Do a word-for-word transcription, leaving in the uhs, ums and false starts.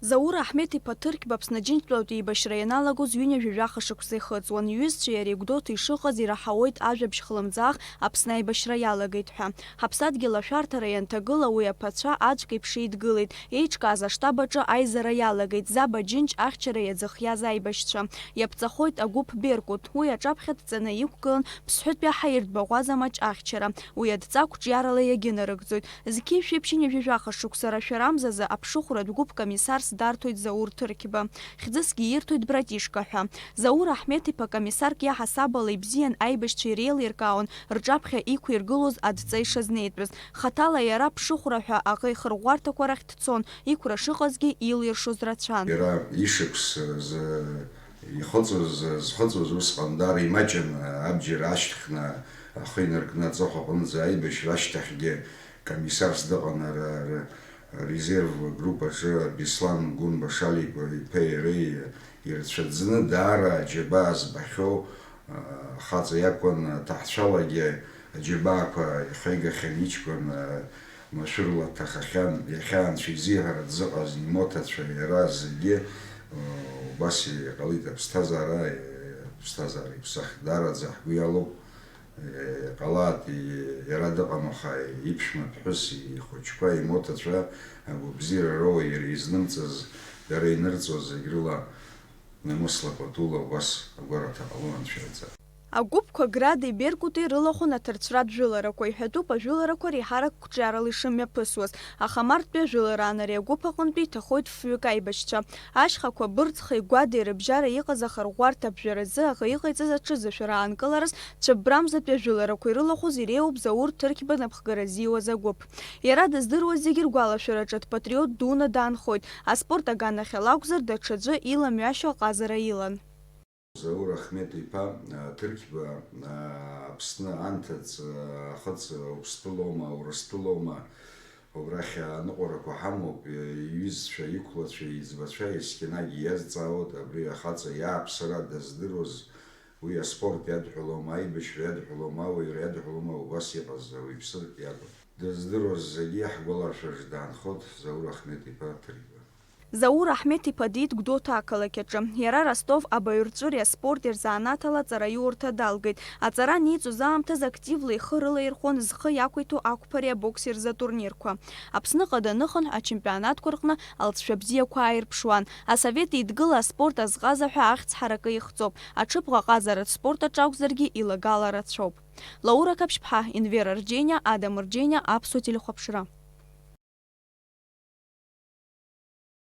Заур Аҳмеҭ-иԥа Ҭырқьба Аԥсны Аџьынџьтәылатә еибашьра ианалагоз ҩынҩажәи жәаха шықәса ихыҵуан. Иҩызцәеи иареи Гәдоуҭа ишыҟаз ираҳауеит ажәабжь хлымӡаах Аԥсны аибашьра иалагеит ҳәа. Ҳаԥсадгьыл ашәарҭара ианҭагыла уи аԥацәа аӡәк еиԥш еидгылеит. Еиҿкааз аштаб аҿы аизара иалагеит Заба Џьынџь ахьчара иаӡыхиаз аибашьцәа. Иаԥҵахоит агәыԥ Беркут. Уи аҿаԥхьа дҵаны иқәгылан Ԥсҳәытәи аҳаиртә баӷәаза маҷ ахьчара. Уи адҵа қәҿиарала иагьынарыгӡоит. Зқьи жәшәи ԥшьынҩажәи жәаха шықәса рашәарамзазы аԥшыхәратә гәыԥ комиссарс дарҭоит Заур Ҭырқьба. Хьӡысгьы ирҭоит Братишка ҳәа. Заур Аҳмеҭ-иԥа комиссарк иаҳасаб ала ибзиан аибашьцәа иреилиркаауан рҿаԥхьа иқәиргылоз адҵа ишазнеитәыз. Хаҭала иара ԥшыхәра ҳәа аӷа ихырӷәӷәарҭақәа рахь дцон, иқәра шыҟазгьы илиршоз рацәан. Иара ишықәс зы ихыҵуаз, зхыҵуаз усҟан даара имаҷын, абџьар аашьҭхны, ахы инаркны аҵыхәа аҟынӡа аибашьра ашьҭахьгьы комиссарс дыҟан ара, ара, резерв группаҿы Беслан Гәынба Шаликәа иԥеи иареи ирцәаӡны даара аџьабаа збахьоу, а, хаҵа иакәын, аҭаҳцәалагьы аџьабаақәа ихеигахьан иҷкәын, а, машәырла дҭахахьан, иахьа анцәа изиҳәара дзыҟаз имоҭацәа иара зегьы, а, убас иҟалеит аԥсҭазаара, аԥсҭазаара иԥсахт, даараӡа ҳгәы иалоуп. Ҟалааит, иара дыҟам, аха иԥшәма ԥҳәыс, ихәыҷқәа, имоҭацәа агәабзиара роуа иара изнымҵыз, дара инырҵуаз зегь рыла намысла патула убас агәараҭа ҟалон анцәа иаҵа. Агәыԥқәа Градеи Беркути рылахәын аҭарцәратә жәыларақәа, иҳәатәуп ажәыларақәа реиҳарак қәҿиарала ишымҩаԥысуаз, аха марттәи ажәылараан ари агәыԥ аҟынтәи иҭахоит фҩык аибашьцәа. Ашьхақәа Бырӡхеи Гәадеи рыбжьара иҟаз ахырӷәӷәарҭа аԥжәаразы аӷа иҟаиҵаз аҽызышәара аанкылараз Цәыббрамзатәи ажәыларақәа ирылахәыз иреиуоуп Заур Ҭырқьба напхгара зиуаз агәыԥ. Иара дыздыруаз зегьы ргәалашәараҿы дпатриот дуны даанхоит, аспорт аганахьала акәзар, даҽаӡәы иламҩашьо аҟазара илан. Заур Ахмет-иԥа, а, Ҭырқьба, а, Аԥсны анҭыҵ, а, ахыҵ, а, Урыстәылоума, Урыстәылоума, убрахь аныҟәарақәа ҳамоуп, иҩызцәа, иқәлацәа, иӡбацәа есқьынагь иазҵаауеит, абри ахаҵа иааԥсара даздыруаз, уи аспорт иадҳәалома, аибашьра иадҳәалома, ауаҩра иадҳәалома, убас иҟаз ауаҩԥсы иакәын. Дыздыруаз зегьы ҳгәаларшәаҿ даанхоит Заур Ахмет-иԥа Ҭырқьба. Заур Аҳмеҭ-иԥа диит Гәдоуҭа ақалақь аҿы. Иара Ростов абаҩрҵәыреи аспорти рзанааҭ ала аҵараиурҭа далгеит. Аҵара аниҵоз аамҭазы активла ихы рылаирхәон зхы иақәиҭу ақәԥареи абокси рзы атурнирқәа. Аԥсныҟа даныхан, ачемпионатқәа рҟны алҵшәа бзиақәа ааирԥшуан. Асовет Еидгыла аспорт азҟаза ҳәа ахьӡ ҳаракы ихҵоуп. Аҽыбӷа ҟазаратә спорт аҿы акәзаргьы илагала рацәоуп. Лаура Қаԥшьԥҳа, Енвер Арџьениа, Адам Рџьениа, Аԥсуа телехәаԥшра.